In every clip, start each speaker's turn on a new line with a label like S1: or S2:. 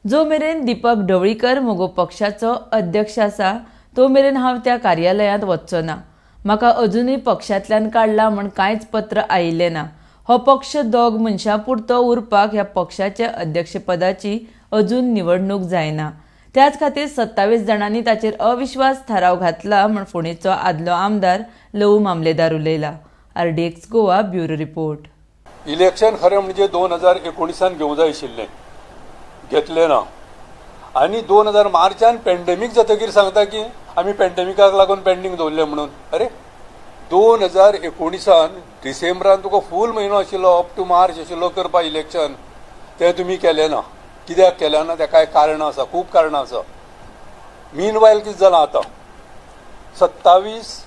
S1: जो मेरेन दीपक ढवळीकर मगो पक्षाचो अध्यक्ष आसा तो मेरेन हांव त्या कार्यालयांत वचचो ना. म्हाका अजुनूय पक्षांतल्यान काडला म्हण कांयच पत्र आयिल्लें ना. हो पक्ष दोग मनशां पुरतो उरपाक ह्या पक्षाच्या अध्यक्षपदाची अजून निवडणूक जायना. त्याच खातीर 27 जाणांनी ताचेर अविश्वास थाराव घातला म्हण फोंडेचो आदलो आमदार लवू मामलेदार उलयला. RDX Goa bureau report.
S2: Election खरें म्हणजे 2019 घेवंक जाय आशिल्लें, घेतलें ना. आनी 2000 मार्चान पॅन्डेमीक जातकीर सांगता की आमी पॅन्डेमिकाक लागून पेंडींग दवरलें म्हणून. अरे 2019 डिसेंबरान तुका फूल म्हयनो आशिल्लो, अप टू मार्च आशिल्लो करपा इलेक्शन, तें तुमी केलें ना. कित्याक केलें ना तेका कारणां आसा, खूब कारणां आसा. मीन वायल कितें जालां आतां 27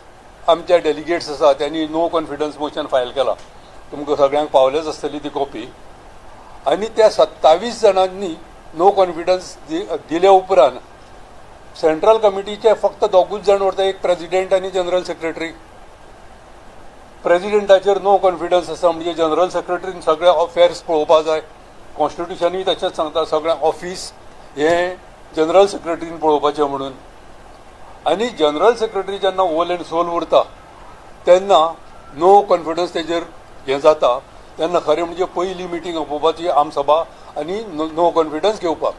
S2: आमचे डेलिगेट्स आसा त्यांनी नो कॉन्फिडन्स मोशन फायल केला. तुमकां सगळ्यांक पावलेच आसतली ती कॉपी. आनी त्या 27 जाणांनी नो कॉन्फिडन्स दिल्या उपरांत सेंट्रल कमिटीचे फक्त दोगूच जाण उरता, एक प्रेजिडेंट आनी जनरल सेक्रेटरी. प्रेजिडेंटाचेर नो कॉन्फिडन्स आसा म्हणजे जनरल सेक्रेटरीन सगळे अफेर्स पळोवपाक जाय. कॉन्स्टिट्युशनूय तशेंच सांगता, सगळें ऑफीस हें जनरल सेक्रेटरीन पळोवपाचें म्हणून. आनी जनरल सेक्रेटरी जेन्ना होल एंड सोल उरता तेन्ना नो कॉन्फिडन्स तेजेर हें जाता. तेन्ना खरें म्हणजे पयली मिटींग आपोवपाची आमसभा आनी नो कॉन्फिडन्स घेवपाक.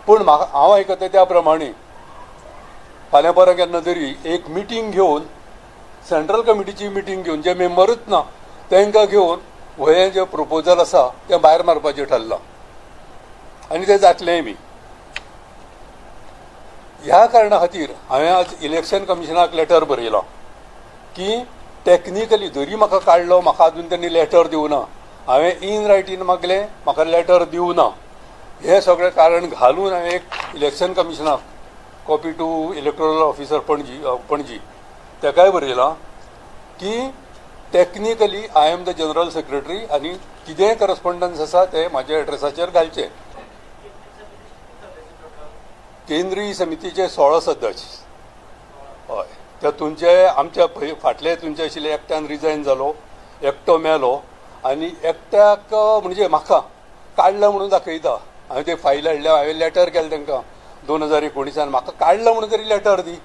S2: पूण म्हाका हांव आयकता त्या प्रमाणे फाल्यां परां केन्ना तरी एक मिटींग घेवन, सेंट्रल कमिटीची मिटींग घेवन, जे मेंबरूच ना तांकां घेवन हें जें प्रपोजल आसा तें भायर मारपाचें ठरलां आनी तें जातलेंय बी. ह्या कारणा खातीर हांवें आज इलेक्शन कमिशनाक लेटर बरयलां की टॅक्निकली जरी म्हाका काडलो, म्हाका अजून त्यांनी लेटर दिवना. हांवें इन रायटीन मागलें, म्हाका लेटर दिवना. हें सगळें कारण घालून हांवें एक इलेक्शन कमिशनाक, copy to electoral officer Panaji, Panaji, तेकाय बरयलां की technically I am the general secretary आनी कितेंय करस्पॉन्डन्स आसा तें म्हाज्या एड्रेसाचेर घालचें. केंद्रीय समितीचे 16 सदस्य, हय, तातूंचे आमच्या फाटले तुमचे आशिल्ले एकट्यान रिजायन जालो, एकटो मेलो आनी एकट्याक म्हणजे म्हाका काडला म्हणून दाखयता. हांवें ते फायल हाडल्या, हांवें लेटर केलें तांकां 2019 म्हाका काडला म्हणून तरी लेटर दी.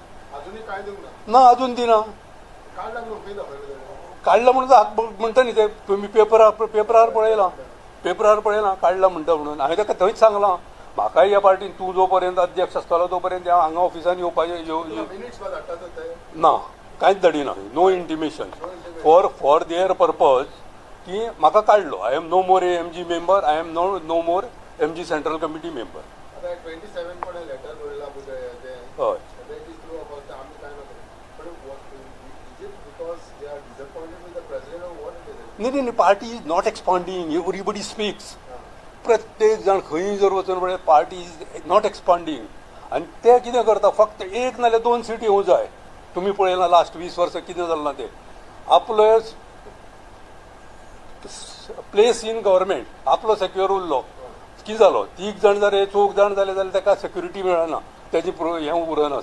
S2: ना, अजून दिना. काडला म्हणून म्हणटा न्ही ते तुमी पेपरार पळयलां, पेपरार पळयलां काडला म्हणटा म्हणून. हांवें ताका थंयच सांगलां, म्हाकाय ह्या पार्टीन तूं जो पर्यंत अध्यक्ष आसतलो तो पर्यंत हांव हांगा ऑफिसान येवपाचें ना, कांयच धाडिना. No intimation for their purpose की म्हाका काडलो. I am no more AMG member, I am no more MG central committee member. हय. न्ही न्ही, party is not expanding, everybody speaks. प्रत्येक जाण खंय जर वचून पळय, पार्टी is not expanding. आनी ते कितें करता, फक्त एक नाल्यार 2 सीट येवंक जाय. तुमी पळयला लास्ट 20 वर्सां कितें जालां तें. आपलो प्लेस इन गव्हर्मेंट आपलो सेक्युअर उरलो, कितें जालो, 3 जाण जाले, 4 जाण जाले जाल्यार ताका सेक्युरिटी मेळना, तेजी हें उरना.